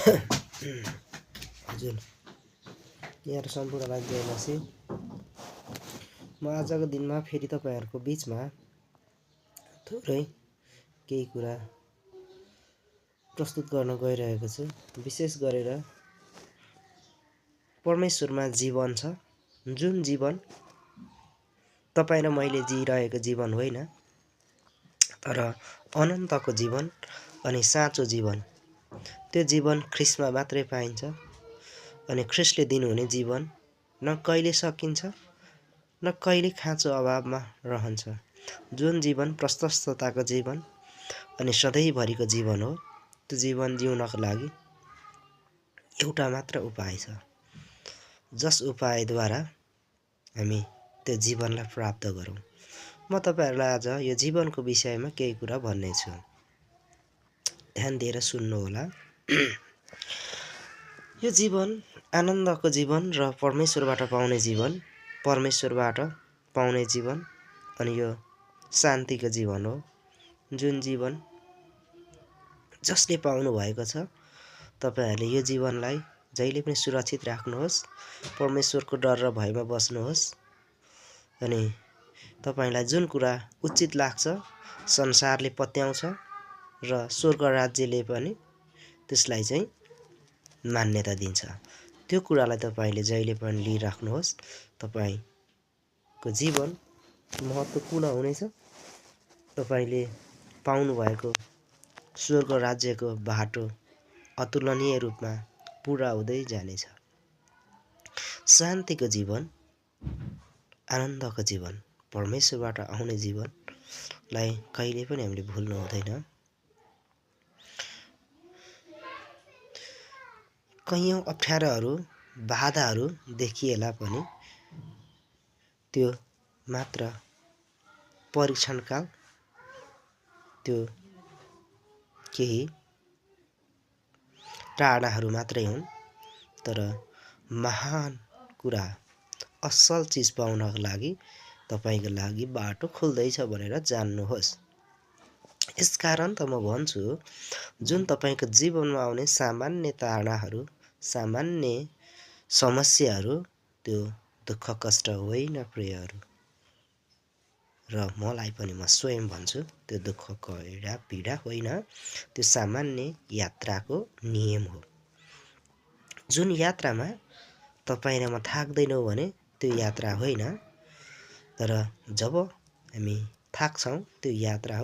हजुर यहाँ सम्पूर्णलाई जय मसी। म आजको दिनमा फेरि तपाईहरुको बीचमा थोरै केही कुरा प्रस्तुत गर्न गइरहेको छु। विशेष गरेर परमेश्वरमा जीवन छ, जुन जीवन तपाई र मैले जिइरहेको जीवन होइन, तर अनन्तको जीवन अनि साँचो जीवन। त्यो जीवन ख्रीष्टमा मात्रै पाइन्छ अनि ख्रीष्टले दिनुहुने जीवन न कहिले सकिन्छ न कहिले खाँचो अभावमा रहन्छ। जुन जीवन प्रशस्तताको जीवन अनि सधैँभरिको जीवन हो, त्यो जीवन जिउनको लागि एउटा मात्र उपाय छ, जस उपायद्वारा हामी त्यो जीवनलाई प्राप्त गरौँ। म तपाईहरुलाई आज यो जीवनको विषयमा केही कुरा भन्नेछु। ध्यान दिएर सुन्नुहोला। यो जीवन आनन्दको जीवन र परमेश्वरबाट पाउने जीवन, परमेश्वरबाट पाउने जीवन अनि यो शान्तिको जीवन हो। जुन जीवन जसले पाउनु भएको छ, तपाईहरुले यो जीवनलाई जहिले पनि सुरक्षित राख्नुहोस्, परमेश्वरको डर र भयमा बस्नुहोस् अनि तपाईलाई जुन कुरा उचित लाग्छ, संसारले पत्याउँछ र स्वर्ग राज्यले पनि त्यसलाई चाहिँ मान्यता दिन्छ, त्यो कुरालाई तपाईले जहिले पनि लिइराख्नुहोस्। तपाईको जीवन महत्त्वपूर्ण हुनेछ। तपाईले पाउनु भएको स्वर्ग राज्यको बाटो अतुलनीय रूपमा पूरा हुँदै जानेछ। शान्तिको जीवन, आनन्दको जीवन, परमेश्वरबाट आउने जीवनलाई कहिले पनि हामीले भुल्नु हुँदैन। कैयौं अप्ठ्याराहरू, बाधाहरू देखिएला पनि त्यो मात्र परीक्षणकाल, त्यो केही टाढाहरू मात्रै हुन्। तर महान कुरा, असल चिज पाउनको लागि तपाईको लागि बाटो खुल्दैछ भनेर जान्नुहोस्। यसकारण त म भन्छु, जुन तपाईको जीवनमा आउने सामान्य ताडनाहरू, सामान्य समस्याहरू त्यो दुःख कष्ट होइन प्रियहरू। र मलाई पनि म स्वयं भन्छु, त्यो दुःख पीडा होइन, त्यो सामान्य यात्राको नियम हो। जुन यात्रामा तपाई र म थाक्दैनौँ भने त्यो यात्रा होइन, तर जब हामी थाक्छौँ त्यो यात्रा हो।